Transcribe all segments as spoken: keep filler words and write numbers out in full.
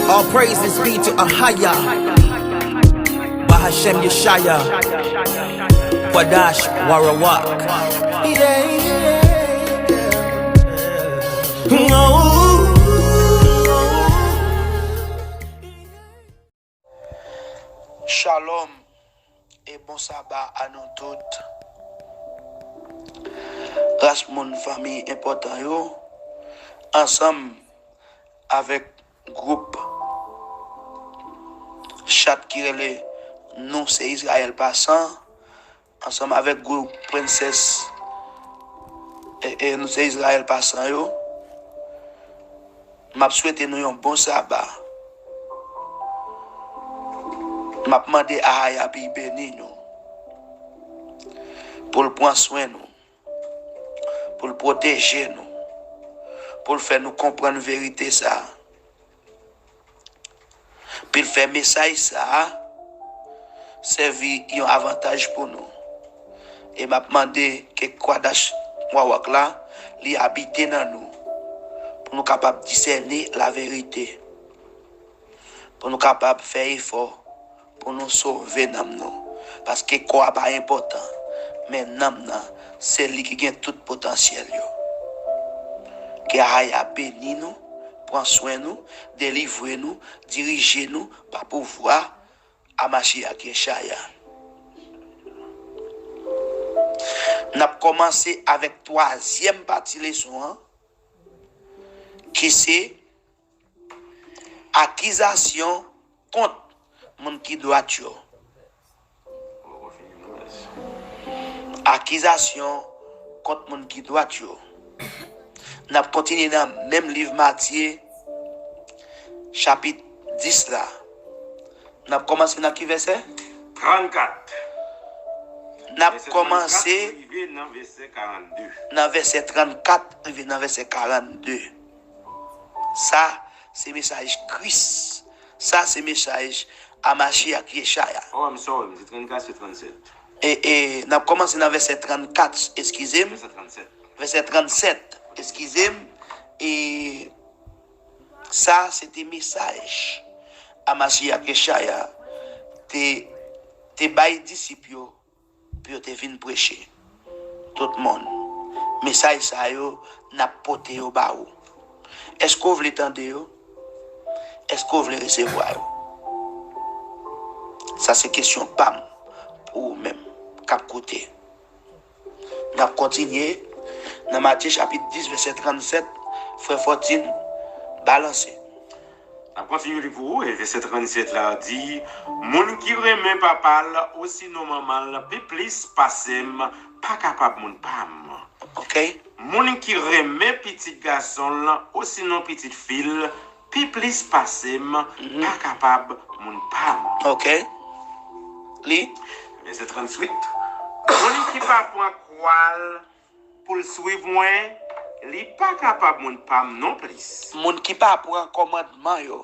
All praises be to Ahaya, Bahashem Yeshaya, Wadash Warawak. Yeah, yeah, yeah. Oh. Shalom e bon saba a nou tout. Ras moun, fanmi enpòtan yo, ansanm avèk gwoup chat ki rele Nou se Izrayèl Pasan, ansanm avèk gwoup Princess e, e Nou se Izrayèl Pasan yo, m ap swete nou yon bon saba. M ap mande Ahaya pou l beni nou, pou l pran swen nou, pou l pwoteje nou, pou l fè nou konprann verite sa a, pou l fè mesaj sa a sèvi yon avantaj pou nou. E m ap mande ke Kwadash Wawak la, li abite nan nou, pou nou kapab disène laverite, pou nou kapab fè efò pou nou sove nanm nou. Paske kò a pa enpòtan, men nanm nan, se li ki gen tout potansyèl yo. Ke Ahaya beni nou, pran swen nou, delivre nou, dirije nou pa pouvwa a Mashiach Yeshaya. N ap kòmanse avèk twazyèm pati leson an, ki se akizasyon kont moun ki dwat yo. Akizasyon kont moun ki dwat yo. N ap kontinye nan menm liv Matye, chapit dis la. N ap kòmanse nan ki vèsè? Trannkat. N ap kòmanse nan vèsè trannkat rive nan vèsè karannde. Sa, se mesaj Kris. Sa, se mesaj a Mashiach Yeshaya. Oh, I'm sorry, se trannkat, se trannsèt. E, e, n ap kòmanse nan vèsè trannkat, eskize m. Vèsè trannsèt. Vèsè trannsèt, eskize m. E sa, se te mesaj a Mashiach Yeshaya te, te bay disip yo pou yo te vin preche tout moun. Mesaj sa yo, n ap pote yo ba ou. Èske w vle tande yo? Èske w vle resevwa yo? Sa se kesyon pa m pou ou menm k ap koute. N ap kontinye nan Matye chapit dis, vèsè trannsèt. Frè Fortin, balanse. N ap kontinye li pou ou, e vèsè trannsèt la di, moun ki renmen papa l osinon manman l pi plis pase m pa kapab moun pa m. Ok. Moun ki renmen pitit gason l osinon pitit fi l pi plis pase m pa kapab moun pa m. Ok. Li. Vèsè trannswit. Moun ki pa pran kwa l pou l swiv mwen, li pa kapab moun pa m non plis. Moun ki pa pran kòmandman yo,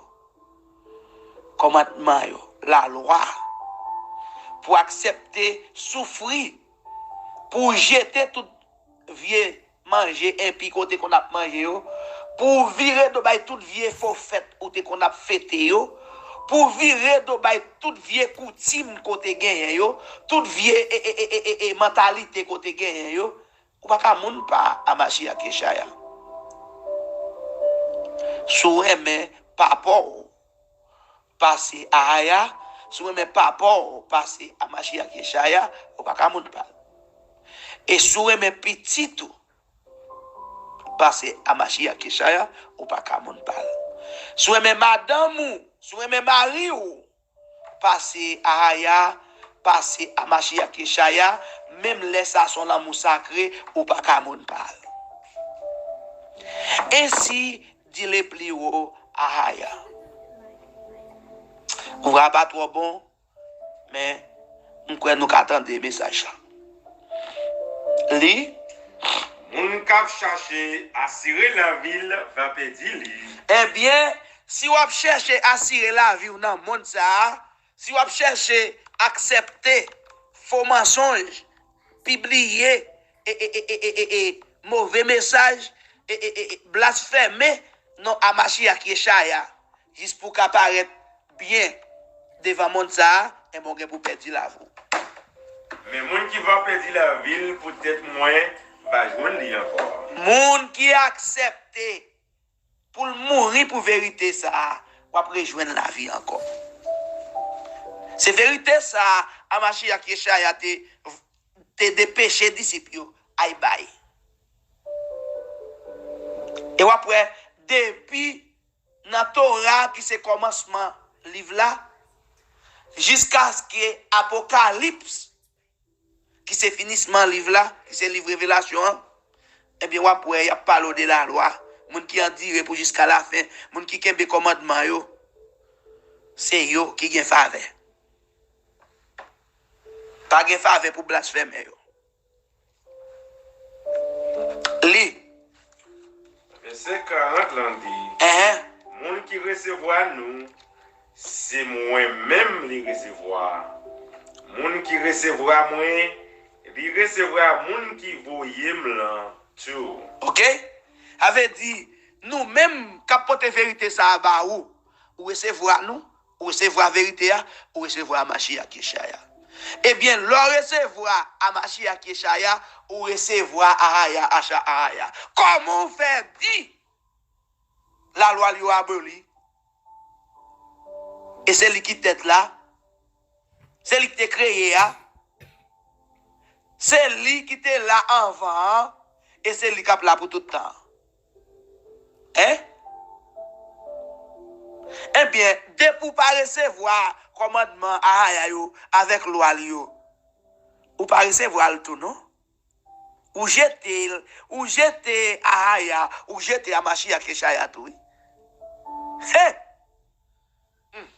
kòmandman yo, lalwa, pou aksepte soufri, pou jete tout vye manje enpi ke w te konn ap manje yo, pou w vire do bay tout vye fo fèt ou te konn ap fete yo, pou w vire do bay tout vye koutim ke w te genyen yo, tout vye e, e, e, e, e, e mantalite ke w te genyen yo, ou pa ka moun pa a Mashiach Yeshaya. Si w renmen papa w pase Ahaya, si w renmen papa w pase a Mashiach Yeshaya, ou pa ka moun pa l. E si w renmen pitit ou pase a Mashiach Yeshaya, ou pa ka moun pa l. Si w renmen madanm ou, si w renmen mari w, pase Ahaya, pase a Mashiach Yeshaya, menm lè sa se yon lanmou sakre, ou pa ka moun pa l. Ainsi dit le plus haut Ahaya. Vwa pa twò bon, men m kwè nou ka tande mesaj la. Li. Moun k ap chache asire lavi l va pèdi li. Ebyen, si w ap chèche asire lavi w nan mond sa a, si w ap chèche aksepte fo mansonj, pibliye e, e, e, e, e, e, e move mesaj, e, e, e, e blasfeme, non a Machiyach Yechaya, jis pou w ka parèt byen devan mond sa a, enben w gen pou pèdi lavi w. Men moun ki va pèdi lavi l poutèt mwen va jwenn li ankò. Moun ki aksepte pou l mouri pou verite sa a, w ap rejwenn lavi ankò. Se verite sa a Machiyach Yechaya te, te depeche disip yo al bay. E w ap wè, depi nan Tora ki se kòmansman liv la, jiskaske Apokalips ki se finisman liv la, ki se liv Revelasyon an, ebyen w ap wè y ap pale w de lalwa. Moun ki andire pou jiska lafen, moun ki kenbe kòmandman yo, se yo ki gen favè. Pa gen favè pou blasfèmè yo. Li. Vèsè karant lan di, Enhen. Moun ki resevwa nou, se mwen menm li resevwa. Moun ki resevwa mwen, li resevwa moun ki voye m lan tou. Oke? Sa vle di, nou menm k ap pote verite sa a ba ou, ou resevwa nou, ou resevwa verite a, ou resevwa Machiyach Yechaya. Ebyen, lè w resevwa Machiyach Yechaya, ou resevwa Ahaya, Acha Ahaya. Kòman w fè di lalwa l yo aboli? E se li ki tèt la, se li ki te kreye a, se li ki te la anvan an, e se li k ap la pou tout tan an. Hein? Ebyen, depi w pa resevwa kòmandman Ahaya yo avèk lwa l yo, ou pa resevwa l tou, non. Ou jete l, ou jete Ahaya, ou jete a Machiyach Yechaya tou, wi. He! Hmm.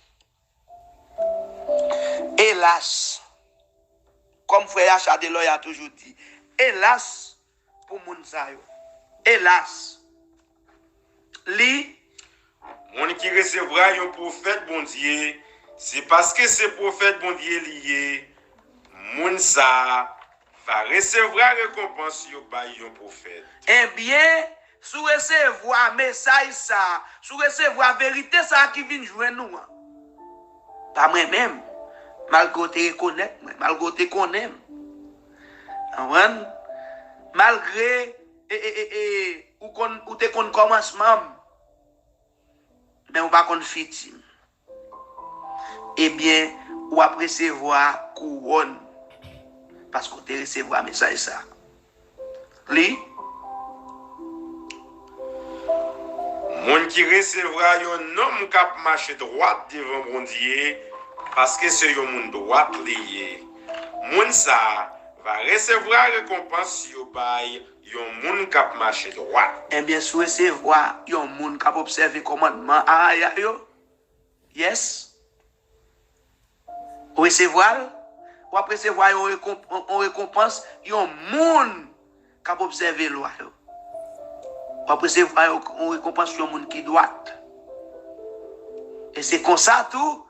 Elas! Kòm frè Yacha Delòya toujou di, elas pou moun sa yo. Elas! Li. Moun ki resevwa yon pwofèt Bondye, se paske se pwofèt Bondye li ye. Moun sa a va resevwa rekonpans yo bay yon pwofèt. Ebyen, si w resevwa mesaj sa a, si w resevwa verite sa a ki vin jwenn ou an, pa mwen menm, malgre w te rekonèt mwen, malgre w te konnen m, konprann? Malgre e, e, e, e, ou konn, ou te konn kòmansman m, men ou pa konn fiti m. Ebyen, w ap resevwa kouwòn, paske w te resevwa mesaj sa. Li. Moun ki resevwa yon nonm k ap mache dwat devan Bondye, paske se yon moun dwat li ye. Moun sa a va resevwa rekonpans yo bay yon moun k ap mache dwat. Ebyen, si w resevwa yon moun k ap obsève kòmandman Ahaya yo, yes, ou resevwa l, w ap resevwa yon rekonp-, yon rekonpans yon moun k ap obsève lwa yo. W ap resevwa yon, yon rekonpans yon moun ki dwat. E se konsa tou,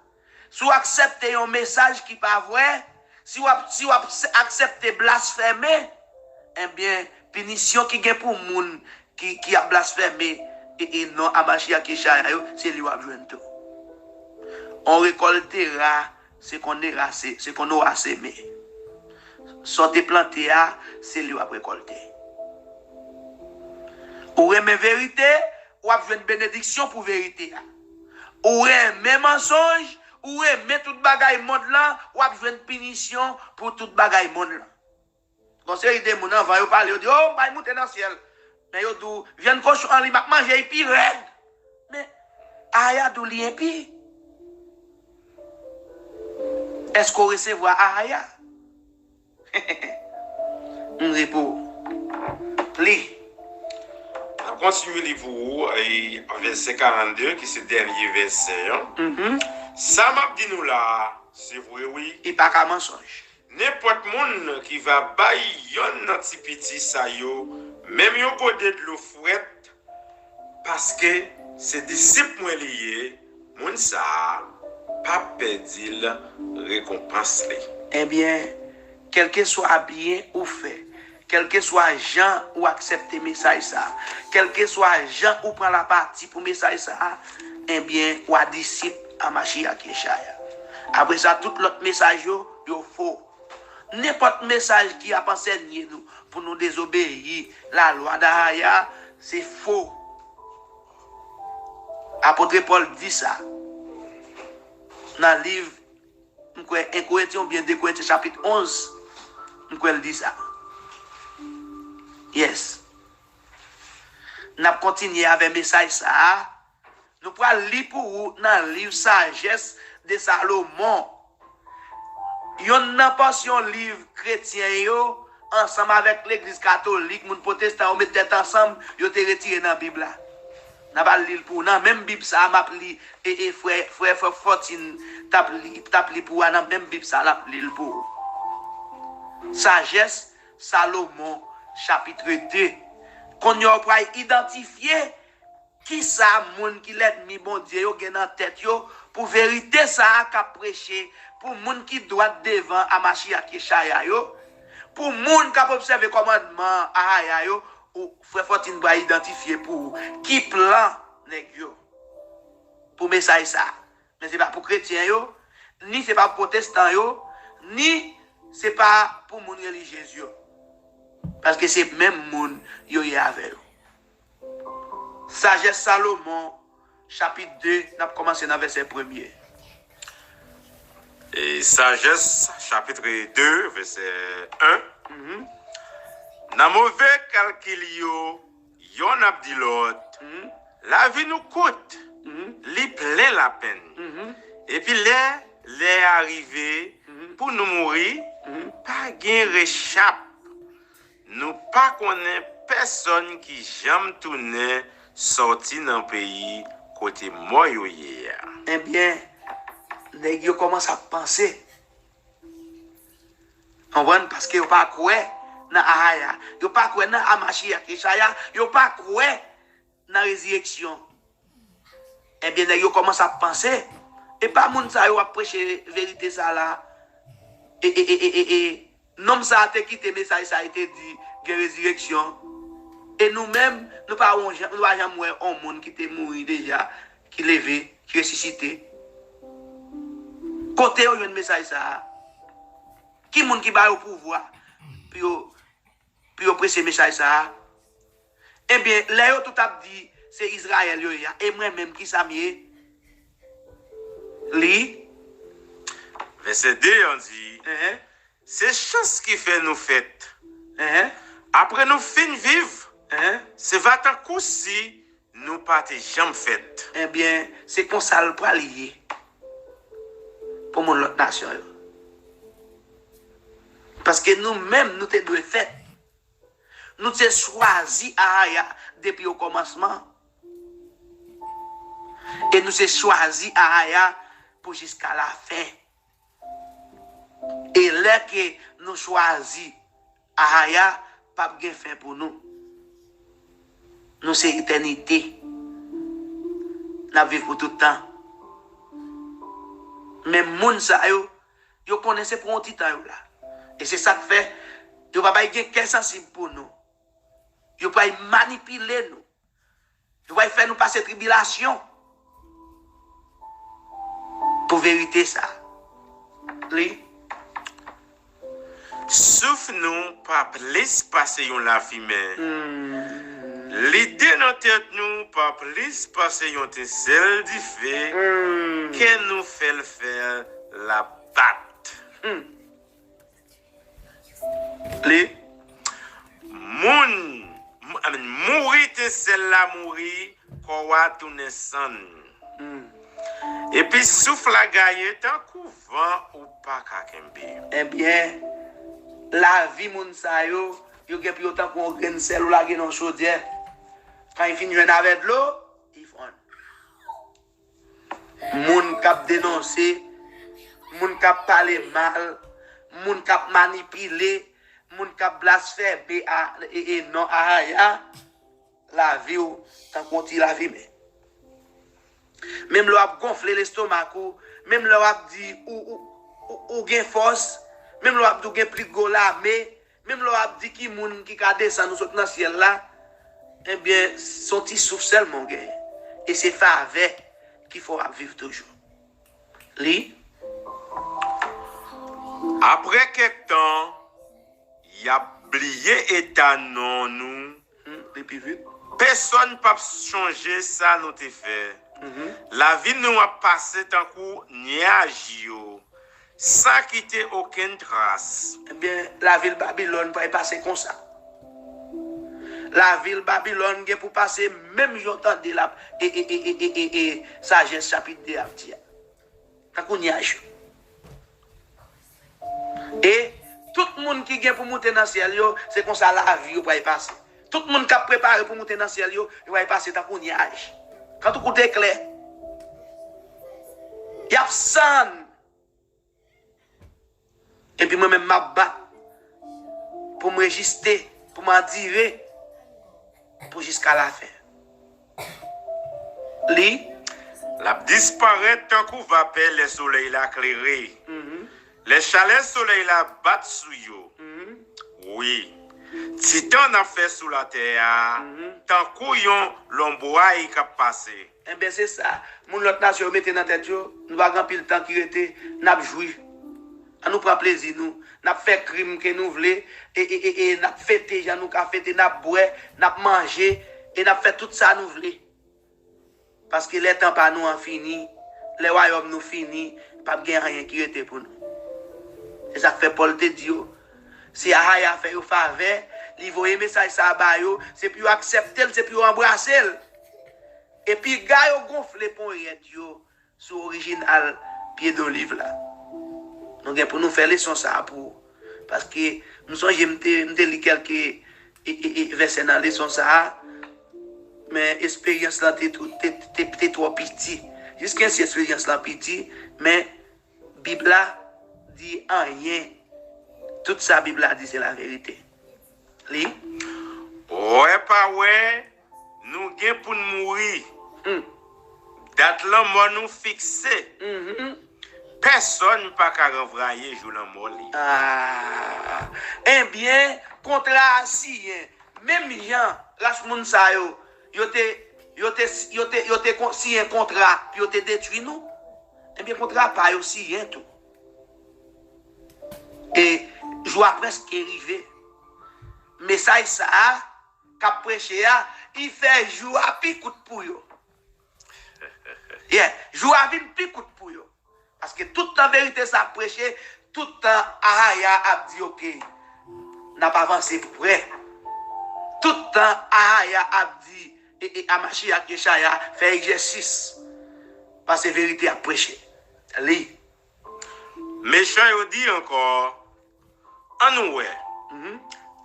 si w aksepte yon mesaj ki pa vrè, si w ap, si w ap aksepte blasfème, ebyen, pinisyon ki gen pou moun ki, ki ap blasfème e, e non a Machiyach Yechaya yo, se li w ap jwenn tou. On rekòlte ra, se konn era se, se konn ora seme. Sa w te plante a, se li w ap rekòlte. Ou renmen verite, w ap jwenn benediksyon pou verite a. Ou renmen mansonj, ou renmen tout bagay mond lan, w ap jwenn pinisyon pou tout bagay mond lan. Gon seri de moun anvan yo pale, yo di, "O, m pral moute nan syèl." Men yo di w, "Vyann kochon an li m ap manje, li pi rèd." Men, Ahaya di w li enpi. Èske w resevwa Ahaya? M ri pou ou. Li. N ap kontinye li pou ou, e, vèsè karannde, ki se dènye vèsè an. Mhm. Sa m ap di nou la a, se vre, wi. Li pa ka mansonj. Nenpòt moun ki va bay yonn nan ti piti sa yo menm yon gode dlo frèt, paske se disip mwen li ye, moun sa a p ap pèdi l rekonpans li. Ebyen, kèlkeswa byen ou fè, Kèlkeswa jan ou aksepte mesaj sa a, kèlkeswa jan ou pran lapati pou mesaj sa a, ebyen, w a disip a Mashiach Yeshaya. Apre sa, tout lòt mesaj yo, yo fo. Nenpòt mesaj ki ap ansènye nou pou nou dezobeyi lalwa Dahaya, se fo. Apot Pòl di sa nan liv, m kwè, en Korentyen oubyen de Korentyen chapit onz, m kwè l di sa. Yes. N ap kontinye avè mesaj sa a. Nou pral li pou ou nan liv Sagesse de Salomon. Yonn nan pòsyon liv kretyen yo, ansanm avèk legliz katolik, moun pwotestan yo met tèt ansanm, yo te retire nan Bib la. N ap al li l pou ou. Nan menm Bib sa a, m ap li, e, e, frè, frè, frè Fortin t ap li, t ap li pou ou a, nan menm Bib sa a, l ap li l pou ou. Sagesse Salomon, chapit de. Kounye a, w pral idantifye kisa moun ki lènmi Bondye yo gen nan tèt yo pou verite sa a k ap preche, pou moun ki dwat devan a Mashiach Yeshaya yo, pou moun k ap obsève kòmandman Ahaya yo, ou, frè Fortin pral idantifye pou ou ki plan nèg yo pou mesaj sa a. Men se pa pou kretyen yo, ni se pa pou pwotestan yo, ni se pa pou moun relijyez yo. Paske se menm moun yo ye avè yo. Sagesse Salomon, chapit de, n ap kòmanse nan vèsè premye. E Sagesse, chapit de, vèsè en. Mhm. Nan move kalkil yo, yonn ap di lòt, mhm, lavi nou kout, mhm, li plen lapenn. Mhm. Epi lè, lè a rive, mhm, pou nou mouri, mhm, pa gen rechap. Nou pa konnen pèsonn ki janm tounen sòti nan peyi kote mò yo ye a. Ebyen, nèg yo kòmanse ap panse. Konprann? Paske yo pa kwè nan Ahaya. Yo pa kwè nan Amashiach Yeshaya. Yo pa kwè nan rezireksyon. Ebyen, nèg yo kòmanse ap panse, e pa moun sa yo ap preche verite sa la. E, e, e, e, e, e, nonm sa a te kite mesaj sa a, li te di gen rezireksyon. E nou menm, nou pa wè yon jan, nou pa janm wè yon moun ki te mouri deja, ki leve, ki resisite. Kote yo jwenn mesaj sa a? Ki moun ki ba yo pouvwa pou yo, pou yo preche mesaj sa a? Ebyen, lè yo tout ap di se Izrayèl yo ye a, e mwen menm, kisa m ye? Li. Vèsè de an di, enhen, se chans ki fè nou fèt. Enhen. Apre nou fin viv, enhen, se va tankou si nou pa te janm fèt. Ebyen, se konsa l pral ye pou moun lòt nasyon yo. Paske nou menm, nou te dwe fèt. Nou te chwazi Ahaya depi okòmansman. E nou te chwazi Ahaya pou jiska lafen. E lè ke nou chwazi Ahaya, p ap gen fen pou nou. Nou se etènite. N ap viv pou tout tan. Men moun sa yo, yo konnen se pou yon ti tan yo la. E se sa k fè yo pa bay gen kè sansib pou nou. Yo pral manipile nou. Yo pral fè nou pase tribilasyon pou verite sa. Li. Souf nou pa plis pase yon lafimen. Hmm. Lide nan tèt nou pa plis pase yon etensèl dife. Hmm. Kè nou fè l fè l ap bat. Hmm. Li. Moun, m-, I mean, mouri etensèl la mouri, kò a tounen sann. Hmm. Epi souf la gaye tankou van ou pa ka kenbe. Ebyen, lavi moun sa yo, yo gen pou yo tankou yon grenn sèl ou lage nan yon chodyè. Kan li fin jwenn avè dlo, li fonn. Moun k ap denonse, moun k ap pale mal, moun k ap manipile, moun k ap blasfeme a, e, e non Ahaya, lavi w tankou yon ti lafimen. Menm lè w ap gonfle lestomak ou, menm lè w ap di ou, ou, ou, ou gen fòs, menm lè w ap di w gen pli gwo lame, Menm lè w ap di ki moun ki ka desann ou sot nan syèl la, ebyen, se yon ti souf sèlman w genyen. E se favè ki fè w ap viv toujou. Li. Apre kèk tan, y ap bliye eta non nou. Hmm, li pi vit. Pèsonn p ap chonje sa nou te fè. Mhm. Lavi nou ap pase tankou nyaj yo, san kite okenn tras. Ebyen, lavil Babilòn pral pase konsa. Lavil Babilòn gen pou pase menm jan w tande l ap e, e, e, e, e, e, e, Sajès chapit de ap di a. Tankou nyaj yo. E tout moun ki gen pou moute nan syèl yo, se konsa lavi yo pral pase. Tout moun k ap prepare pou moute nan syèl yo, yo pral pase tankou nyaj. Kan tout kote klè. Y ap sann. Epi mwen menm m ap bat pou m reziste, pou m andire, pou jiska lafen. Li. L ap disparèt tankou vapè lè solèy la klere, lè chalè solèy la bat sou yo. Wi, ti tan n ap fè sou latè a tankou yon lonbray k ap pase. Enben se sa, moun lòt nasyon yo mete nan tèt yo, nou pa gen anpil tan ki rete, n ap jwi. Ann nou pran plezi nou, n ap fè krim ke nou vle, e, e, e, e n ap fete jan nou ka fete, n ap bwè, n ap manje, e n ap fè tout sa nou vle. Paske lè tan pa nou an fini, lè wayòm nou fini, p ap gen anyen ki rete pou nou. Se sa k fè Pòl te di yo, si Ahaya fè yo favè, li voye mesaj sa a ba yo, se pou yo aksepte l, se pou yo anbrase l. E piga yo gonfle ponyèt yo sou orijinal pye doliv la. Nou gen pou nou fè leson sa a pou ou. Paske m sonje m te, m te li kèlke e, e, e, vèsè nan leson sa a, men esperyans lan te, te, te, te twò piti. Jiskensyen esperyans lan piti, men Bib la di anyen. Tout sa Bib la di se laverite. Li. Wè pa wè, nou gen pou n mouri. Dat lanmò nou fikse. Pèsonn pa ka ranvwaye jou lanmò li. Ah. Ebyen, kontra a siyen. Menm jan ras moun sa yo, yo te, yo te, yo te, yo te kon- siyen kontra pou yo te detwi nou, ebyen, kontra pa yo siyen tou. E jou a prèske rive. Mesaj sa a k ap preche a, li fè jou a pi kout pou yo. Yeah, jou a vin pi kout pou yo. Paske tout tan verite sa ap preche, tout tan Ahaya ap di, oke, n ap avanse pou prè. Tout tan Ahaya ap di, e, e, a Machiach Yechaya fè egzèsis. Paske verite ap preche. Li. Mechan yo di ankò, ann wè,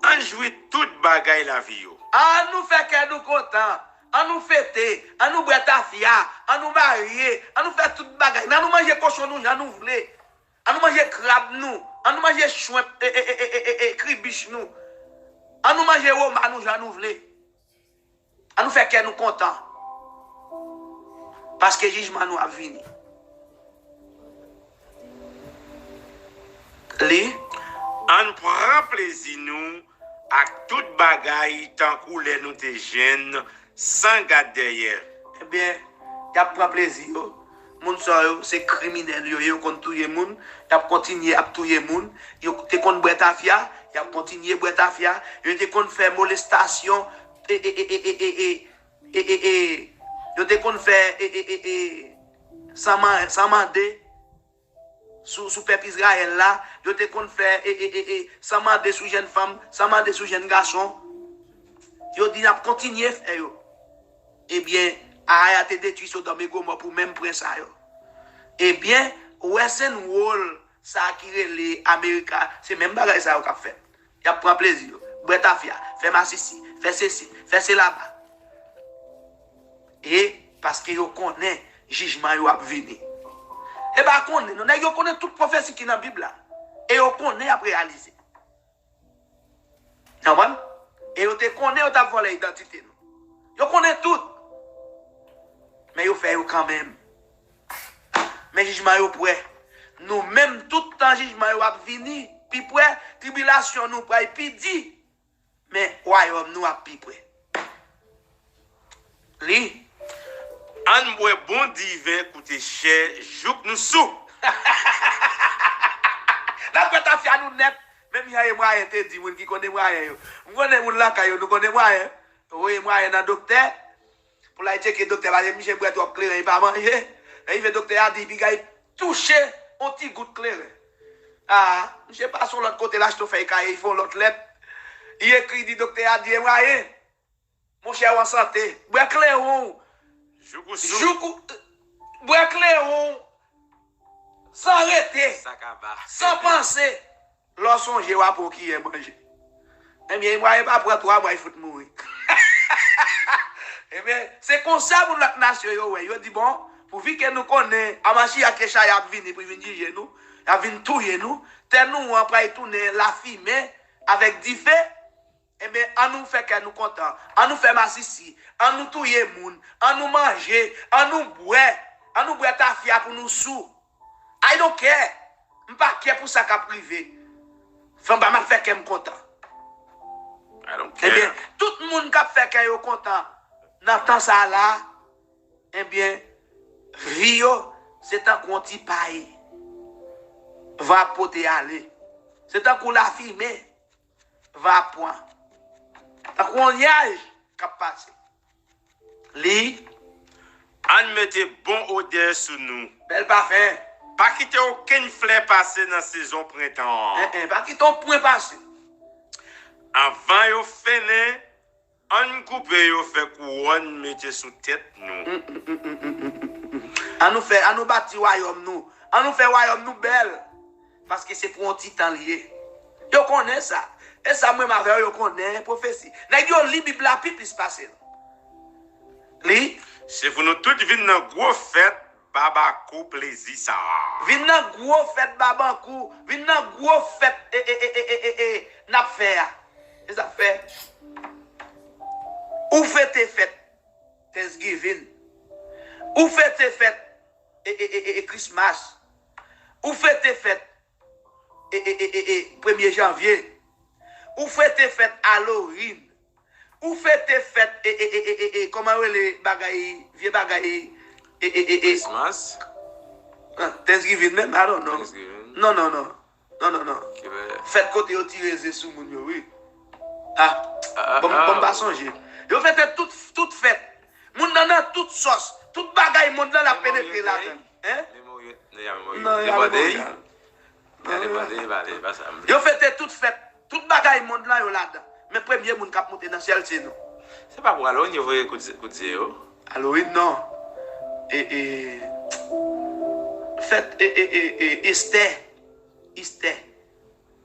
ann jwi tout bagay lavi yo. Ann nou fè kè nou kontan, ann nou fete, ann nou bwè tafya, ann nou marye, ann nou fè tout bagay, men ann nou manje kochon nou jan nou vle, ann nou manje krab nou, ann nou manje chwenp, e, e, e, e, e, e, kribich nou, ann nou manje woma nou jan nou vle. Ann nou fè kè nou kontan. Paske jijman nou ap vini. Li. Ann pran plezi nou ak tout bagay tankou lè nou te jenn, san gad dèyè. Ebyen, y ap pran plezi yo. Moun sa yo, se kriminèl yo ye, yo konn touye moun, y ap kontinye ap touye moun. Yo te konn bwè tafya, y ap kontinye bwè tafya. Yo te konn fè molestasyon, e, e, e, e, e, e, e, e, e, yo te konn fè, e, e, e, e, san man-, san mande sou, sou pèp Izrayèl la, yo te konn fè, e, e, e, e, san mande sou jèn fanm, san mande sou jèn gason. Yo di n ap kontinye fè yo. Ebyen, Ahaya te detwi Sodòm e Gomò pou menm pwen sa yo. Ebyen, Western Wall, sa ki rele Amerika, se menm bagay sa yo k ap fèt. Y ap pran plezi yo, bwè tafya, fè masisi, fè sesi, fè selaba. E paske yo konnen jijman yo ap vini. E pa konnen, non, nèg yo konnen tout pwofesi ki nan Bib la. E yo konnen y ap reyalize. Konprann? E yo te konnen yo t ap vòlè idantite nou. Yo konnen tout. Men yo fè yo kanmenm. Men jijman yo prè. Nou menm, tout tan jijman yo ap vini, pi prè, tribilasyon nou pral pi di, men wayòm nou ap pi prè. Li. Ann bwè bon diven koute chè jouk nou sou. N ap bwè tafya nou nèt. Menm jan e mwayen te di moun ki konnen mwayen yo. M konnen moun lakay yo, nou konnen mwayen. Voye mwayen nan doktè. Pou l al tcheke doktè, paske misye bwè twòp kleren, li pa manje. Lè rive doktè a di, piga li touche yon ti gout kleren. A, misye pase yon lòt kote, l achte yon fèy kaye, li fè yon lòt lèt. Li ekri, di doktè a, di, e mwayen. Monchè, w an sante. Bwè kleren w. Jouk ou sou. Jouk ou. Bwè kleren w. San rete. San panse. Lè w sonje, w ap pran yon kiyè manje. Ebyen, mwayen pa pran twa mwa, li fout mouri. Ebyen, se konsa moun lòt nasyon yo wè. Yo di, bon, pouvi ke nou konnen Amachiyach Yechaya ap vini pou vin jije nou, l ap vin touye nou, tè nou an pral tounen lafimen avèk dife, Ebyen, ann nou fè kè nou kontan. Ann nou fè masisi. Ann nou touye moun. Ann nou manje. Ann nou bwè. Ann nou bwè tafya pou nou sou. I don't care. M pa kè pou sa k ap rive. Fanba m ap fè kè m kontan. Ebyen, tout moun k ap fè kè yo kontan nan tan sa la, ebyen, vi yo, se tankou yon ti pay van ap pote ale. Se tankou lafimen van ap pran. Tankou yon nyaj k ap pase. Li. Ann mete bon odè sou nou. Bèl pafen. Pa kite okenn flè pase nan sezon prentan an. En, en, pa kite yon pwen pase. Anvan yo fennen, ann koupe yo fè kouwòn mete sou tèt nou. Ann nou fè, ann nou bati wayòm nou. Ann nou fè wayòm nou bèl. Paske se pou yon ti tan l ye. Yo konnen sa. E sa m renmen avè yo, yo konnen pwofesi. Nèg yo li Bib la pi plis pase nou. Li. Se pou nou tout vin nan gwo fèt babakou plezi sa a. Vin nan gwo fèt babakou. Vin nan gwo fèt e, e, e, e, e, e, e, n ap fè a. E sa k fè. Ou fete fèt Thanksgiving. Ou fete fèt e, e, e, e, e, Christmas. Ou fete fèt e, e, e, e, e, premye janvye. Ou fete fèt Halloween. Ou fete fèt e, e, e, e, e, e, kòman yo rele bagay, vye bagay e, e, e, e, e. Christmas? Ah, Thanksgiving menm, I don't know. Thanksgiving. Non, non, non. Non, non, non. Ki bagay? Fèt kote yo tire ze sou moun yo, wi. Ah, bon, bon, m pa sonje. Yo fete tout, tout fèt. Moun nan nan tout sòs. Tout bagay mond lan l ap penetre ladan. Hein? Memorial, ya Memorial. Non, ya Memorial. Ya Memorial, pa sa. Yo fete tout fèt. Tout bagay mond lan yo ladan. Men premye moun k ap monte nan syèl se nou. Se pa pou Halloween yo voye kout, kout zye yo? Halloween, non. E, e, fèt, e, e, e, e, Estè. Estè.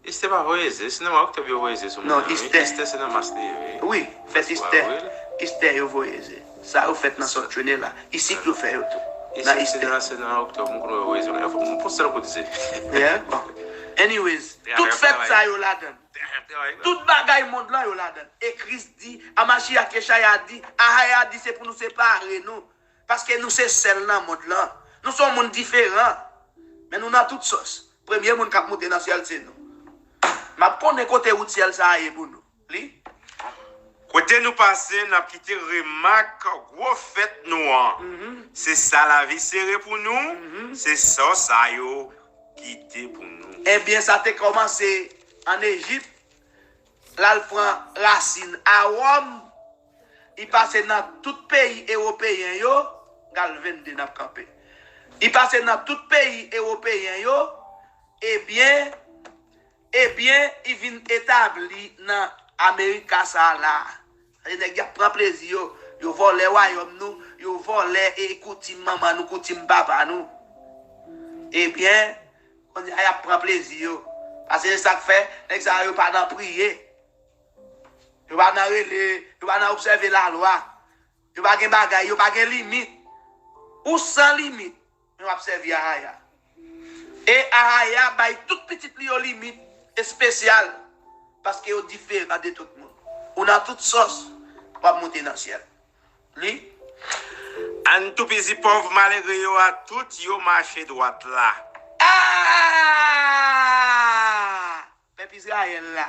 Estè pa voye ze, se nan mwa oktòb yo voye ze sou moun nan, wi. Estè se nan mas li ye, wi. Wi, fèt Estè. Estè yo voye ze. Sa yo fèt nan South Trinidad la. Isit yo fè yo tou. Nan Estè. Se nan, se nan oktòb, m konnen yo voye ze. M pran sèl kout ze. Yeah, bon. Anyways, tout fèt sa yo ladan. Tout bagay mond lan yo ladan. E Kris di, Amachiyach Yechaya di, Ahaya di se pou nou separe nou. Paske nou se sèl nan mond lan. Nou se yon moun diferan. Men nou nan tout sòs. Premye moun k ap monte nan syèl se nou. M ap konnen kote wout syèl sa a ye pou nou. Li. Kote nou pase, n ap kite remak gwo fèt nou an. Se sa lavi sere pou nou, se sòs sa yo kite pou nou. Ebyen, sa te kòmanse ann Ejip, l al pran rasin a Wòm, li pase nan tout peyi ewopeyen yo, gal vennde n ap kanpe. Li pase nan tout peyi ewopeyen yo, ebyen, ebyen, li vin etabli nan Amerika sa a la. Sa vle di nèg y ap pran plezi yo, yo vòlè wayòm nou, yo vòlè e koutim manman nou, koutim papa nou. Ebyen, kounye a y ap pran plezi yo. Paske se sa k fè, nèg sa yo pa nan priye. Yo pa nan rele, yo pa nan obsève lalwa. Yo pa gen bagay, yo pa gen limit. Ou san limit, men w ap sèvi Ahaya. E Ahaya bay tout pitit li yo limit espesyal, paske yo diferan de tout moun. Ou nan tout sòs, w ap monte nan syèl. Li. Ann toupizi pòv malere yo a tout yo mache dwat la. A! Pèp Izrayèl la,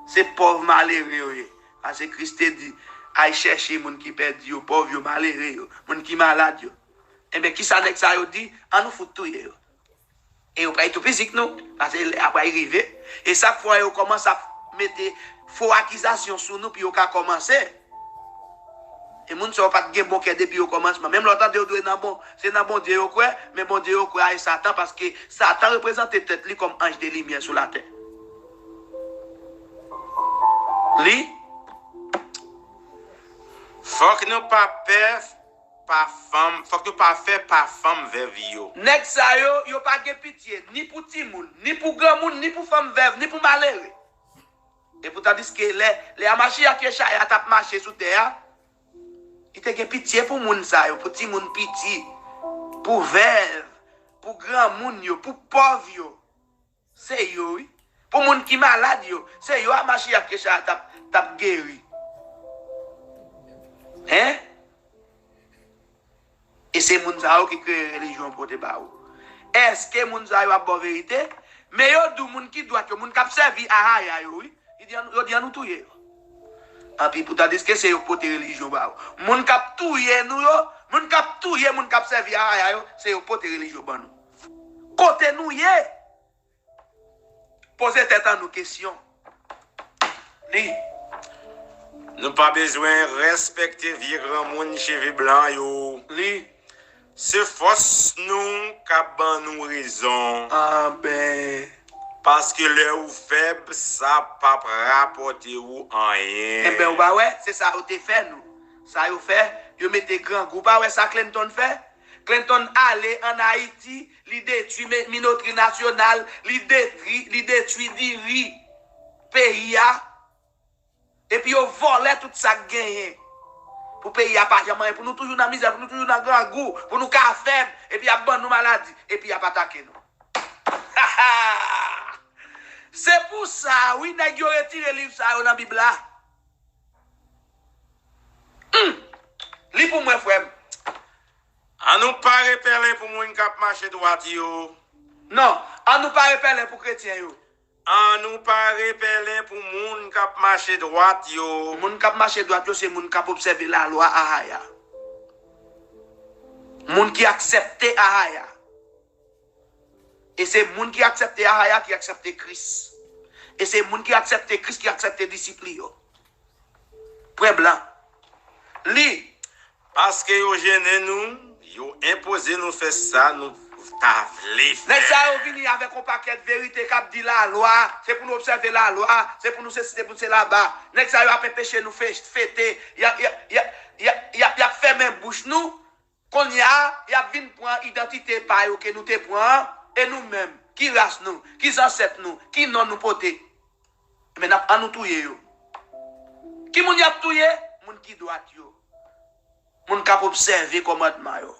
se pòv malere yo ye. Paske Kris te di, "Ay chèche moun ki pèdi yo, pòv yo, malere yo, moun ki malad yo." Enben, kisa nèg sa yo di? An nou fout touye yo. E yo pral tou fizik nou, paske lè a pral rive. E sa k fè yo kòmanse ap mete fo akizasyon sou nou pou yo ka kòmanse. E moun sa yo pa t gen bon kè depi okòmansman. Menm lè w tande yo di nan bon, se nan Bondye yo kwè, men Bondye yo kwè a e Satan, paske Satan reprezante tèt li kòm anj de limyè sou latè. Li, Fòk nou pa pè pa fanm, fòk nou pa fè pa fanm vèv yo. Nèg sa yo, yo pa gen pitye, ni pou timoun, ni pou granmoun, ni pou fanm vèv, ni pou malere. Epoutan, tandiske lè, lè a Machiyach Yechaya t ap mache sou tè a, li te gen pitye pou moun sa yo, pou timoun piti, pou vèv, pou granmoun yo, pou pòv yo. Se yo, wi. Pou moun ki malad yo, se yo a Machiyach Yechaya t ap, t ap geri. Hein? E se moun sa yo ki kreye relijyon pote ba ou. Èske moun sa yo ap ba w verite? Men yo di w moun ki dwat yo, moun k ap sèvi ahaya yo, wi. Yo di an, yo di an nou touye yo. Anpi pou tandiske se yo k pote relijyon ba ou. Moun k ap touye nou yo, moun k ap touye moun k ap sèvi ahaya yo, se yo k pote relijyon ban nou. Kote nou ye? Poze tèt an nou kesyon. Li. Nou pa bezwen respekte vye granmoun cheve blan yo. Li. Se fòs nou k ap ban nou rezon. Anben. Paske lè ou fèb, sa p ap rapòte ou anyen. Enben, ou pa wè, se sa yo te fè nou. Sa yo fè, yo mete grangou. Ou pa wè sa Clinton fè? Clinton ale ann Ayiti, li detwi minotri nasyonal, li detwi, li detwi diri peyi a. Epi yo vòlè tout sa k genyen. Pou peyi a pa janm anyen, pou nou toujou nan mizè, pou nou toujou nan grangou, pou nou ka fèb, epi y ap ban nou maladi, epi y ap atake nou. Se pou sa, wi, nèg yo retire liv sa yo nan Bib la. Hum! Li pou mwen, frè m. An nou pare pèlen pou moun k ap mache dwat yo. Non, an nou pare pèlen pou kretyen yo. An nou pare pèlen pou moun k ap mache dwat yo. Moun k ap mache dwat yo se moun k ap obsève lalwa Ahaya. Moun ki aksepte Ahaya. E se moun ki aksepte Ahaya ki aksepte Kris. E se moun ki aksepte Kris ki aksepte disip li yo. Pwen blan. Li. Paske yo jennen nou, yo enpoze nou fè sa nou ta vle fè. Nèg sa yo vini avèk yon pakèt verite k ap di lalwa, se pou nou obsève lalwa, se pou nou sesi, se pou nou sela. Nèg sa yo ap enpeche nou fete, y ap, y ap, y ap, y ap, y ap, y ap fèmen bouch nou. Kounye a, y ap vin pran idantite pa yo ke nou te pran an, e nou menm, ki ras nou, ki zansèt nou, ki non nou pote? Men n ap, an nou touye yo. Ki moun y ap touye? Moun ki dwat yo. Moun k ap obsève kòmandman yo.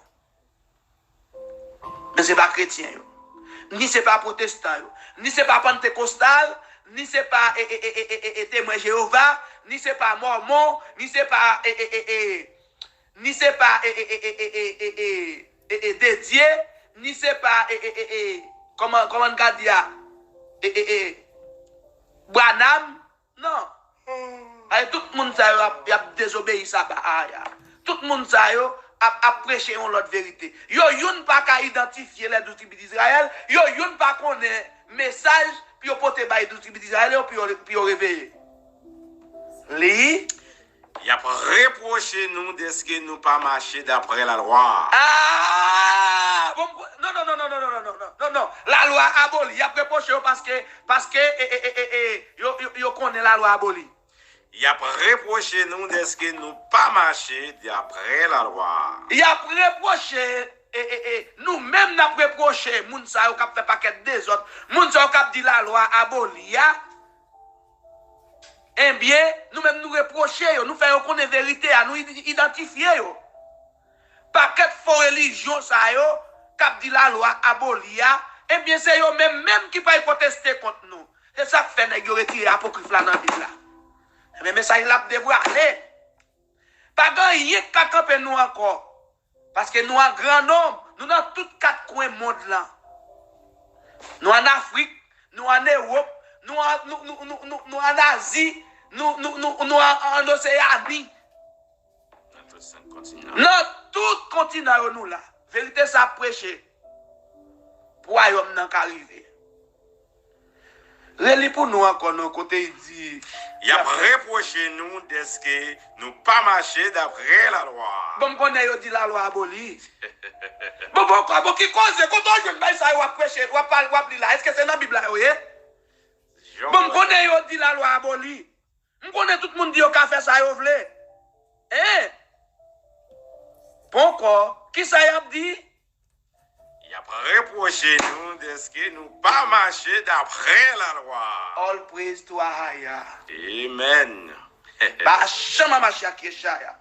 Men se pa kretyen yo. Ni se pa pwotestan yo. Ni se pa pantekostal. Ni se pa e, e, e, e, e, e, e, temwen Jewova. Ni se pa mòmon. Ni se pa e, e, e, e, ni se pa e, e, e, e, e, e, e, e, e, dedye, ni se pa e, e, e, e, kòman, kòman n ka di a? E, e, e, Branham? Non. Ay, tout moun sa yo ap, y ap dezobeyi saba a ya. Tout moun sa yo ap, ap preche yon lòt verite. Yo youn pa ka idantifye lè douz tribi d Izrayèl, yo youn pa konnen mesaj pou yo pote bay douz tribi d Izrayèl yo pou yo, pou yo reveye. Li. Y ap repwoche nou dèske nou pa mache daprè lalwa a. Ah! Bon, non, non, non, non, non, non, non, non, non, non, non. Lalwa aboli. Y ap repwoche yo paske, paske e, e, e, e, e, yo, yo, yo konnen lalwa aboli. Y ap repwoche nou dèske nou pa mache daprè lalwa a. Y ap repwoche, e, e, e, nou menm n ap repwoche moun sa yo k ap fè pakèt dezòd, moun sa yo k ap di lalwa aboli a. Ebyen, nou menm nou repwoche yo, nou fè yo konnen verite a, nou id-, idantifye yo. Pakèt fo relijyon sa yo k ap di lalwa aboli a, ebyen, se yo menm menm ki pral pwoteste kont nou. Se sa k fè nèg yo retire apokrif la nan Bib la. Ebyen, mesaj la ap devwale. Pa gen anyen k ka kanpe nou ankò. Paske nou an gran nonb, nou nan tout kat kwen mond lan. Nou ann Afrik, nou ann Ewòp, nou an, nou, nou, nou, nou, nou an Azi, nou, nou, nou, nou an, an Oseyani. Nan tout senk kontinan. Nan tout kontinan yo nou la. Verite sa ap preche pou wayòm nan ka rive. Reli pou nou ankò non, kote l di, y ap repwoche nou dèske nou pa mache daprè lalwa. Bon, m konnen yo di lalwa aboli. Bon, bon, bon, ki koze? Kote w jwenn bay sa yo w ap preche, w ap pale, w ap li la? Èske se nan Bib la yo ye? Bon, m konnen yo di lalwa aboli. M konnen tout moun di yo ka fè sa yo vle. Hein? Ponkò, kisa y ap di? Y ap repwoche nou dèske nou pa mache daprè lalwa. All praise to Ahaya. Amen. Pa janm Amashiach Yeshaya.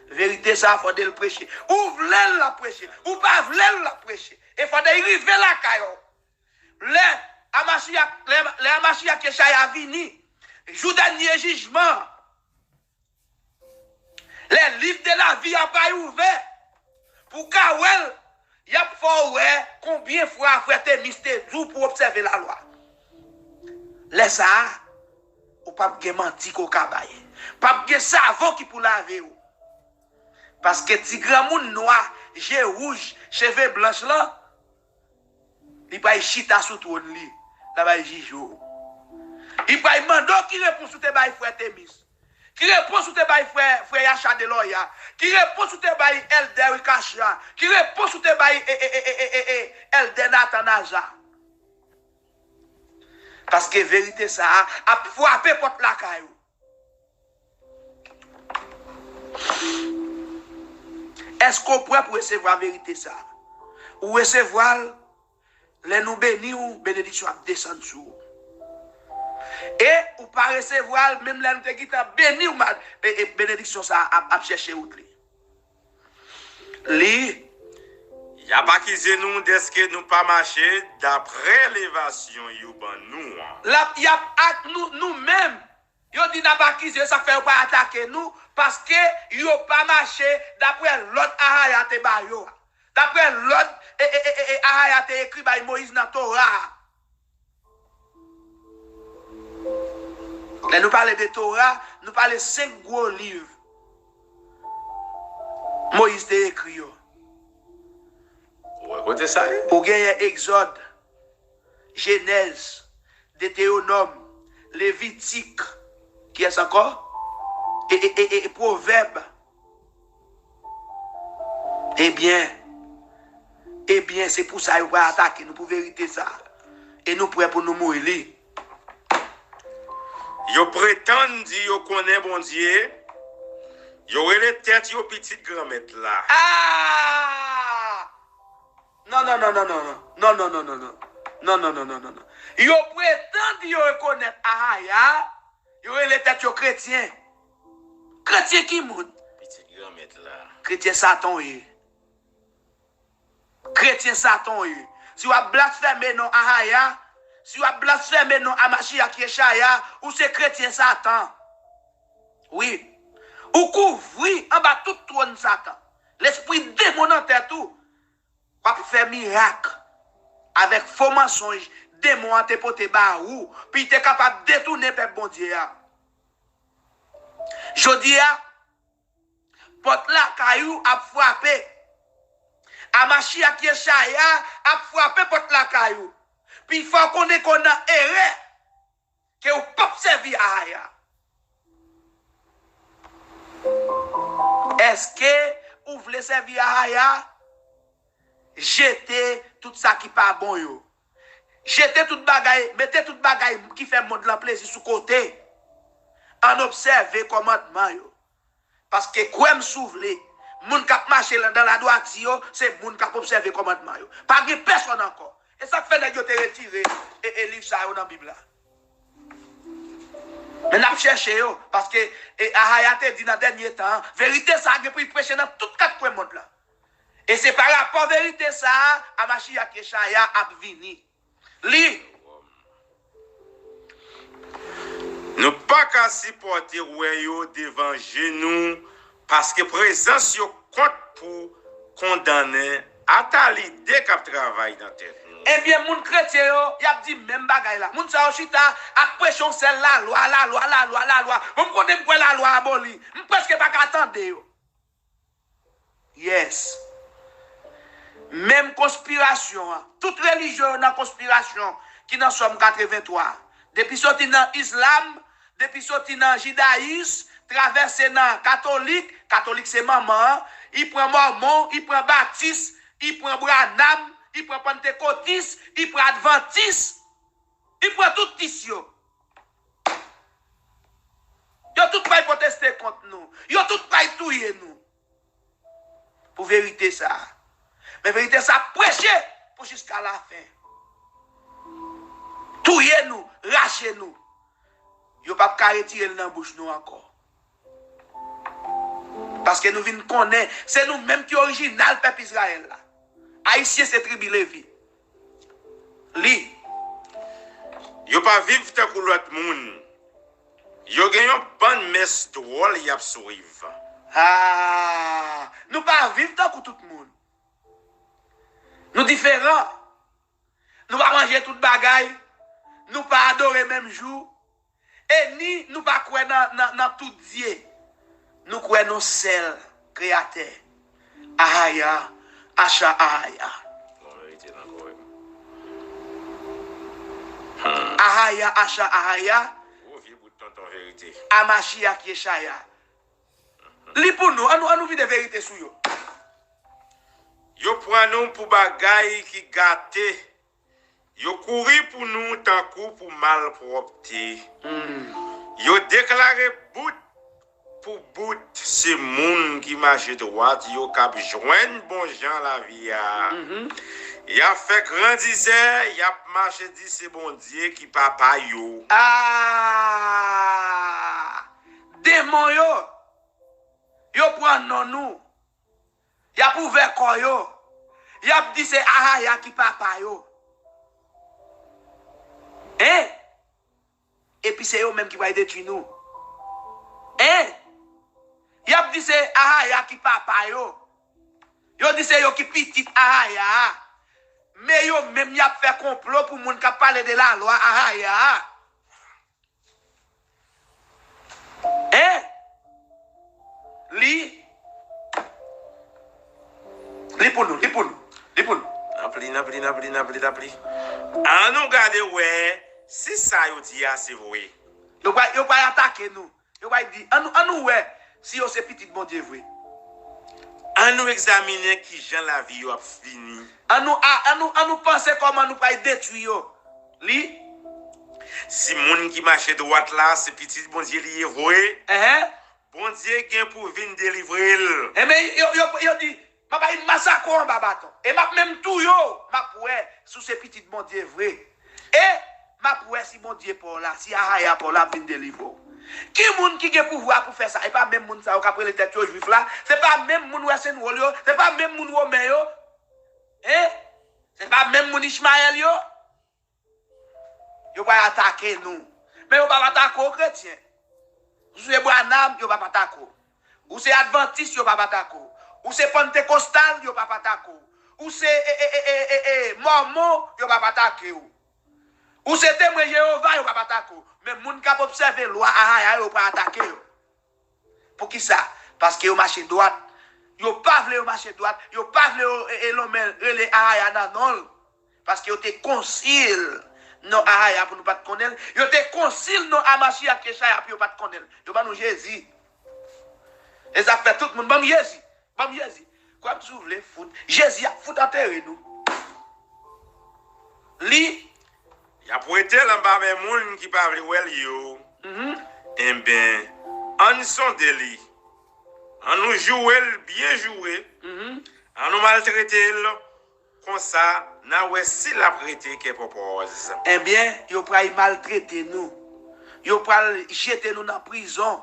Verite sa a fòde l preche. Ou vle l, l ap preche. Ou pa vle l, l ap preche. E fòde l rive lakay ou. Lè Amashiach, lè, lè Amashiach Yeshaya vini, jou dènye jijman, lè liv de lavi a pral ouvè, pou w ka wè l, y ap fè w wè konbyen fwa frè Temis te di w pou w obsève lalwa. Lè sa a, ou p ap gen manti ke w ka bay. P ap gen savon ki pou lave w. Paske ti granmoun nwa, je wouj, cheve blanch lan, li pral chita sou twòn li, l ap al jije w. Li pral mande w ki repons ou te bay frè Temis. Ki repons ou te bay frè, frè Yacha Delòya? Ki repons ou te bay Èldè Rikacha? Ki repons ou te bay e, e, e, e, e, e, Èldè Nathan Naja? Paske verite sa a ap frape pòt lakay ou. Èske w prè pou resevwa verite sa a? Ou resevwa l, lè nou beni w, benediksyon ap desann sou ou. E ou pa resevwa l, menm lè nou te gentan beni w, mal, e, e benediksyon sa a ap, ap chèche wout li. Li. Y ap akize nou dèske nou pa mache daprè levasyon yo ban nou an. L ap, y ap ak nou, nou menm. Yo di n ap akize yo, sa k fè yo pa atake nou, paske yo pa mache daprè lòd Ahaya te ba yo a. Daprè lòd e, e, e, e, e Ahaya te ekri bay Moyiz nan Tora a. Lè nou pale de Tora, nou pale senk gwo liv Moyiz te ekri yo. Ou wè kote sa ye? Ou genyen Egzòd, Jenèz, Detewonòm, Levitik, kiyès ankò? E, e, e, e, e Pwovèb. Ebyen, ebyen, se pou sa yo pral atake nou, pou verite sa. E nou prè pou nou mouri li. Yo pretann di yo konnen Bondye, yo rele tèt yo pitit Granmèt la. Ah! Non, non, non, non, non, non. Non, non, non, non, non. Non, non, non, non, non, non. Yo pretann yo rekonèt Ahaya, yo rele tèt yo kretyen. Kretyen ki moun? Pitit Granmèt la. Kretyen Satan w ye. Kretyen Satan w ye. Si w ap blasfeme non Ahaya, si w ap blasfeme non Amashiach Yeshaya, ou se kretyen Satan. Wi. Ou kouvri anba tout twòn Satan. Lespri demon nan tèt ou. W ap fè mirak avèk fo mansonj demon an te pote ba ou, pou l te kapab detounen pèp Bondye a. Jodi a, pòt lakay ou ap frape. Amashiach Yeshaya ap frape pòt lakay ou. Pou l fè w konnen ke w nan erè. Ke ou p ap sèvi Ahaya. Èske ou vle sèvi Ahaya? Jete tout sa ki pa bon yo. Jete tout bagay, mete tout bagay ki fè mond lan plezi sou kote. Ann obsève kòmandman yo. Paske kwè m si w vle, moun k ap mache nan, nan ladwati yo, se moun k ap obsève kòmandman yo. Pa gen pèsonn ankò. E sa k fè nèg yo te retire e, e liv sa yo nan Bib la. Men n ap chèche yo, paske e, Ahaya te di nan dènye tan an, verite sa a gen pou l preche nan tout kat kwen mond lan. E se pa rapò verite sa a, Amashiach Yeshaya ap vini. Li. Nou pa ka sipòte wè yo devan je nou, paske prezans yo kont pou kondannen ata lide k ap travay nan tèt nou. Ebyen, moun kretyen yo, y ap di menm bagay la. Moun sa yo chita ap preche yon sèl lalwa, lalwa, lalwa, lalwa. Bon, m konnen m kwè lalwa aboli. M prèske pa ka tande yo. Yes. Menm konspirasyon an. Tout relijyon yo nan konspirasyon ki nan Sòm katrevenntwa. Depi soti nan Islam, depi soti nan jidayis, travèse nan katolik, katolik se manman an, i pran mòmon, i pran batis, i pran branam, i pran pantekotis, i pran advantis, i pran tout tis yo. Yo tout pral pwoteste kont nou. Yo tout pral touye nou. Pou verite sa a. Men verite sa ap preche pou jiska lafen. Touye nou, rache nou. Yo p ap ka retire l nan bouch nou ankò. Paske nou vin konnen, se nou menm ki orijinal pèp Izrayèl la. Ayisyen se tribi Levi. Li. Yo pa viv tankou lòt moun. Yo gen yon bann mès dwòl y ap swiv. Ah, nou pa viv tankou tout moun. Nou diferan. Nou pa manje tout bagay. Nou pa adore menm jou. E ni nou pa kwè nan, nan, nan tout dye. Nou kwè nan sèl Kreyatè. Ahaya, Acha Ahaya. Bon, verite nan kò m. Hmm. Ahaya, Acha Ahaya. Gwo vye bout tonton verite. Amashiach Yeshaya. Li pou nou, an nou, an nou vide verite sou yo. Yo pran nou pou bagay ki gate. Yo kouri pou nou tankou pou malpwòpte. Hmm. Yo deklare bout pou bout se moun ki mache dwat yo k ap jwenn bon jan lavi a. Mhm. Y ap fè grandizè, y ap mache di se Bondye ki papa yo. Ah! Demon yo, yo pran non nou. Y ap ouvè kò yo. Y ap di se Ahaya ki papa yo. Hein? Epi se yo menm ki pral detwi nou. Hein? Y ap di se Ahaya ki papa yo. Yo di se yo ki pitit Ahaya a. Men yo menm y ap fè konplo pou moun k ap pale de lalwa Ahaya a. Hein? Li, li pou nou, li pou nou, li pou nou. N ap li, n ap li, n ap li, n ap li, n ap li. An nou gade wè si sa yo di a se vre. Yo pral, yo pral atake nou. Yo pral di, an nou, an nou wè si yo se pitit Bondye vre. An nou egzaminen kijan lavi yo ap fini. An nou, a, an nou, an nou panse kòman nou pral detwi yo. Li. Si moun ki mache dwat la se pitit Bondye li ye vre, enhen, Bondye gen pou vin delivre l. Enben, yo, yo, yo di, m ap bay masakre w anba baton. E m ap menm touye w. M ap wè si w se pitit Bondye vre. E m ap wè si Bondye pa w la, si Ahaya pa w la, ap vin delivre w. Ki moun ki gen pouvwa pou fè sa? E pa menm moun sa yo k ap rele tèt yo Jwif la? Se pa menm moun Western Wall yo? Se pa menm moun Women yo? Hein? Se pa menm moun Ichmayèl yo? Yo pral atake nou. Men yo p ap atake w, kretyen. Ou se Branham, yo p ap atake w. Ou se Advantis, yo p ap atake w. Ou se Pantekostal, yo p ap atake w. Ou se, e, e, Mòmon, yo p ap atake w. Ou se Temwen Jewova, yo p ap atake w. Men moun k ap obsève lwa Ahaya yo, yo pral atake yo. Poukisa? Paske yo mache dwat. Yo pa vle yo mache dwat. Yo pa vle yo, e, e, lonmen rele Ahaya nan non l. Paske yo te konsi l non Ahaya pou nou pa t konnen l. Yo te konsi l non Amashiach Yeshaya pou yo pa t konnen l. Yo ban nou Jezi. E sa fè tout moun, ban m Jezi. Ban m Jezi. Kwè m si w vle, fout. Jezi ap fout antere nou. Li. Y ap wete l anba men moun ki pa vle wè l yo. Mhm. Enben, ann sonde li. Ann nou joure l byen joure. Mhm. Ann nou maltrete l. Konsa, n a wè si l ap rete kè pòpòz. Enben, yo pral maltrete nou. Yo pral jete nou nan prizon.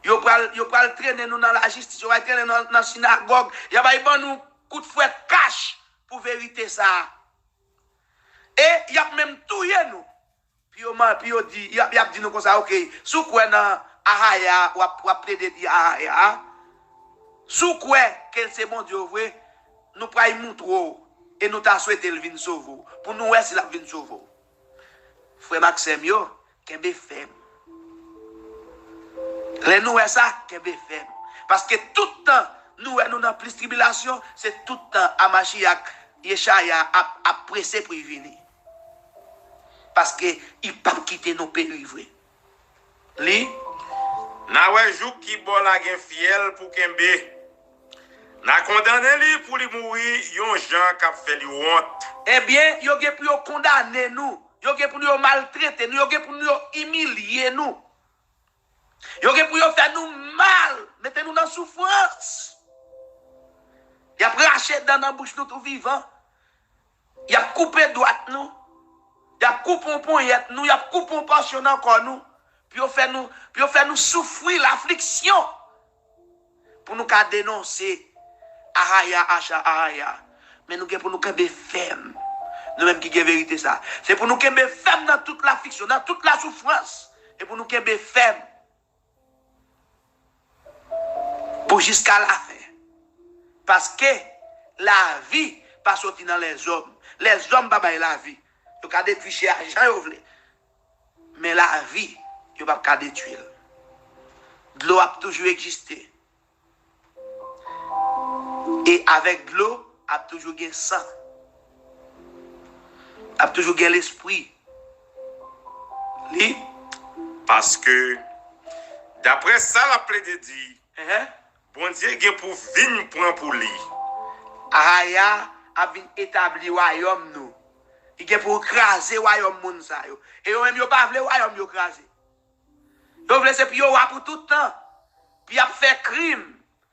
Yo pral, yo pral trennen nou nan lajistis, yo pral trennen nou nan, nan sinagòg. Y a bay ban nou kout fwèt kach pou verite sa a. E y ap menm touye nou. Pou yo man, pou yo di, y ap, y ap di nou konsa, oke, si w kwè nan Ahaya, w ap, w ap plede di Ahaya. Si w kwè ke l se Bondye w vre, nou pral montre w. e nou ta swete l vin sove w, pou nou wè si l ap vin sove w. Frè m ak sè m yo, kenbe fèm. Lè nou wè sa, kenbe fèm. Paske tout tan nou wè nou nan plis tribilasyon, se tout tan Amachiyach Yechaya ap, ap prese pou l vini. Paske li p ap kite nou peri vre. Li. N a wè jouk ki bò l a gen fyèl pou kenbe. N a kondannen li pou li mouri yon jan k ap fè li wont. Ebyen, yo gen pou yo kondannen nou. Yo gen pou yo maltrete nou. Yo gen pou yo imilye nou. Yo gen pou yo fè nou mal, mete nou nan soufrans. Y ap rache dan nan bouch nou tou vivan. Y ap koupe dwat nou. Y ap koupe yon ponyèt nou. Y ap koupe yon pòsyon nan kò nou. Pou yo fè nou, pou yo fè nou soufri lafliksyon. Pou nou ka denonse Ahaya, Acha, Ahaya. Men nou gen pou nou kenbe fèm. Nou menm ki gen verite sa. Se pou nou kenbe fèm nan tout lafliksyon, nan tout lasoufrans. E pou nou kenbe fèm. Pou jiska lafen. Paske lavi pa soti nan lèzòm. Lèzòm pa bay lavi. Yo ka detwi chè a jan yo vle. Men lavi, yo p ap ka detwi l. Dlo ap toujou egziste. E avèk dlo, ap toujou gen san. Ap toujou gen lespri. Li. Paske, daprè sa l ap plede di, Enhen. Bondye gen pou vin pran pou li. Ahaya ap vin etabli wayòm nou. Li gen pou kraze wayòm moun sa yo. E yo menm yo pa vle wayòm yo kraze. Yo vle se pou yo wa pou tout tan. Pou y ap fè krim.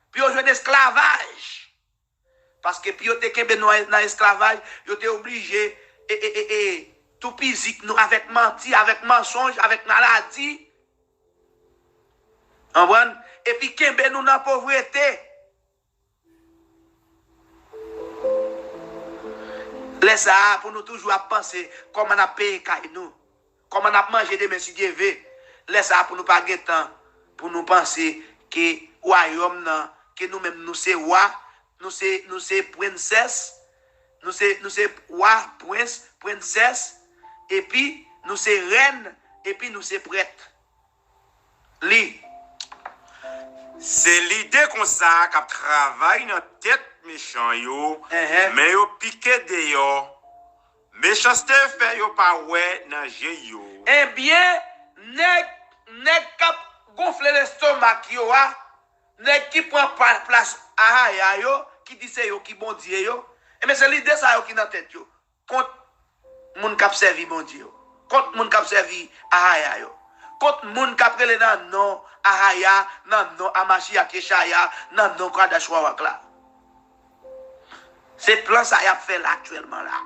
Pou yo jwenn esklavaj. Paske pou yo te kenbe nou nan esklavaj, yo te oblije e, e, e, e, toupizi nou avèk manti, avèk mansonj, avèk maladi. Konprann? Epi kenbe nou nan povrete. Lè sa a, pou nou toujou ap panse kòman n ap peye kay nou, kòman n ap manje demen si Dye ve. Lè sa a, pou nou pa gen tan, pou nou panse ke wayòm nan, ke nou menm nou se wa, nou se, nou se prensès, nou se, nou se wa, prens, prensès, epi nou se rèn, epi nou se prèt. Li. Se lide konsa k ap travay nan tèt mechan yo, Enhen. Men yo pike deyò. Mechanste fè yo pa wè nan je yo. Ebyen, nèg, nèg k ap gonfle lestomak yo a, nèg ki pran pa-, plas Ahaya yo, ki di se yo ki Bondye yo, ebyen, se lide sa yo ki nan tèt yo. Kont moun k ap sèvi Bondye yo, kont moun k ap sèvi Ahaya yo, kont moun k ap rele nan non Ahaya, nan non a Machiyach Yechaya, nan non Kadash Wawak la. Se plan sa y ap fè la aktyèlman la.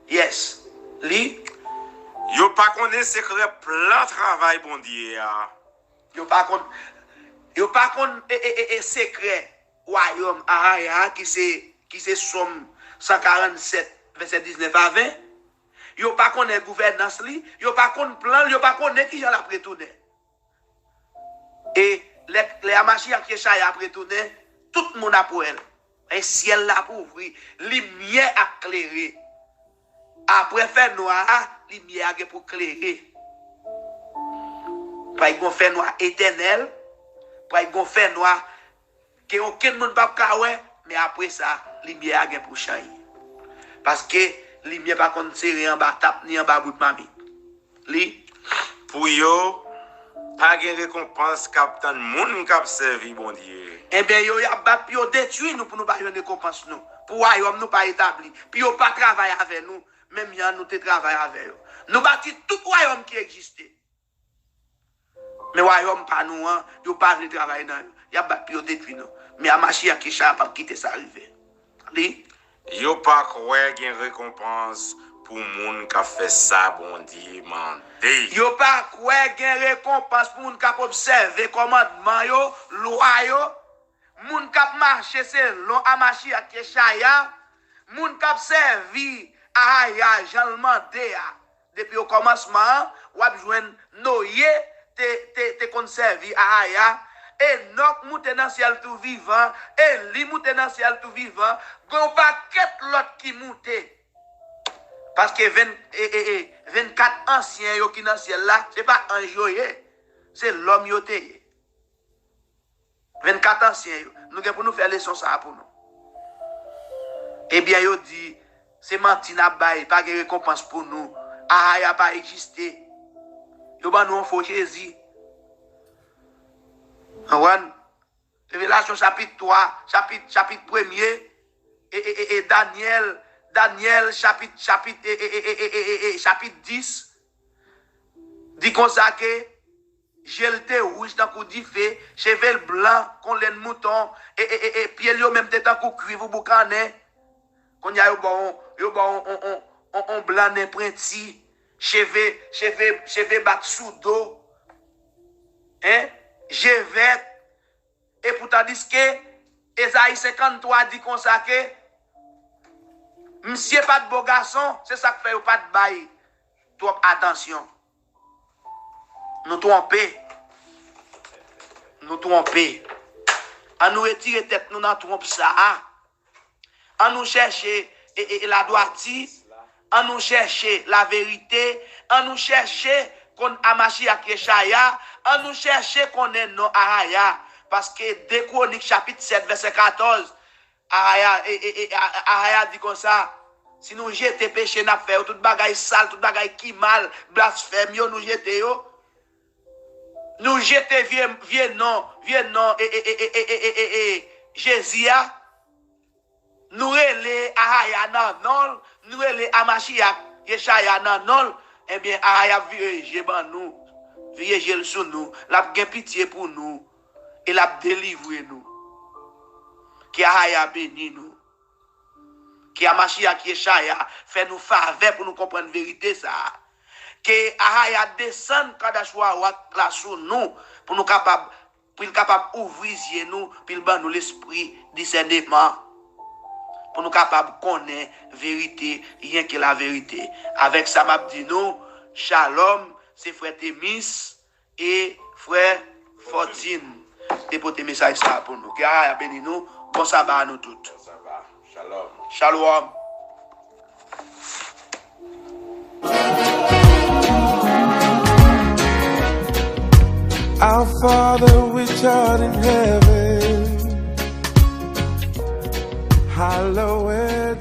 Yes. Li. Yo pa konnen sekrè plan travay Bondye a. Yo pa konn, yo pa konn e, e, e, e sekrè wayòm Ahaya a ki se, ki se Sòm san karannsèt, vèsè diznèf a ven. Yo pa konnen gouvènans li, yo pa konn plan l, yo pa konnen kijan l ap retounen. E lè, lè a Machiyach Yechaya ap retounen, tout moun ap wè l. E syèl la ap ouvri, limyè ap klere. Apre fènwa a, limyè a gen pou klere. Pral gon fènwa etènèl, pral gon fènwa ke okenn moun p ap ka wè, men apre sa, limyè a gen pou chanye. Paske limyè pa konn sere anba tap ni anba bout mamit. Li. Pou yo, pa gen rekonpans k ap tann moun k ap sèvi Bondye. Ebyen, yo, y ap bat pou yo detwi nou, pou nou pa jwenn rekonpans nou. Pou wayòm nou pa etabli. Pou yo pa travay avè nou, menm jan nou te travay avè yo. Nou bati tout wayòm ki egziste. Men wayòm pa nou an, yo pa vle travay nan yo. Y ap bat pou yo detwi nou. Men a Machiyach Yechaya p ap kite sa rive. Li. Yo pa kwè gen rekonpans pou moun k ap fè sa Bondye mande. Yo pa kwè gen rekonpans pou moun k ap obsève kòmandman yo, lwa yo, moun k ap mache selon a Machiyach Yechaya, moun k ap sèvi Ahaya jan l mande a. Depi okòmansman an, w ap jwenn Noye te, te, te konn sèvi Ahaya, Enòk moute nan syèl tou vivan, Eli moute nan syèl tou vivan, gen yon pakèt lòt ki moute. Paske venn, e, e, e, vennkat ansyen yo ki nan syèl la, se pa anj yo ye, se lòm yo te ye. Vennkat ansyen yo. Nou gen pou nou fè leson sa a pou nou. Ebyen, yo di, se manti n ap bay, pa gen rekonpans pou nou. Ahaya pa egziste. Yo ban nou yon fo Jezi. Konprann? Revelasyon chapit twa, chapit, chapit premye, e, e, e, e Danyèl, Danyèl chapit, chapit, e, e, e, chapit dis, di konsa ke je l te wouj tankou dife, cheve l blan kon lenn mouton, e, e, e, e pye l yo menm te tankou kwiv ou boukannen. Kounye a yo ba w, yo ba w on, on, on, on blan nen prenti, cheve, cheve, cheve bat sou do, en, je vèt. E poutan diske Ezayi senkanntwa di konsa ke misye pa t bo gason, se sa k fè yo pa t bay twòp atansyon. Nou twonpe. Nou twonpe. An nou retire tèt nou nan twonp sa a. An nou chèche e, e, e ladwati. An nou chèche laverite. An nou chèche konn Amachiyach Yechaya. An nou chèche konnen non Ahaya. Paske de Kwonik chapit sèt vèsè katòz, Ahaya, e, e, e, A- Ahaya di konsa, si nou jete peche n ap fè yo, tout bagay sal, tout bagay ki mal, blasfèm yo, nou jete yo. Nou jete vye, vye non, vye non, e, e, e, e, e, e, e, e, Jezi a. Nou rele Ahaya nan non l, nou rele Amachiyach Yechaya nan non l. Ebyen, Ahaya ap vire je ban nou, vire je l sou nou, l ap gen pitye pou nou, e l ap delivre nou. Ke Ahaya beni nou. Ke Amachiyach Yechaya fè nou favè pou nou konprann verite sa a. Ke Ahaya desann Kadachwawak la sou nou, pou nou kapab, pou l kapab ouvri zye nou, pou l ban nou lespri disèneman, pou nou kapab konnen verite, yenke laverite. Avèk sa, m ap di nou, shalom, se frè Temis, e frè Fòtin te pote mesaj sa a pou nou. Ke Ahaya beni nou. Bon saba a nou tout. Bon saba. Shalom. Shalom. Our Father which art in heaven, hallowed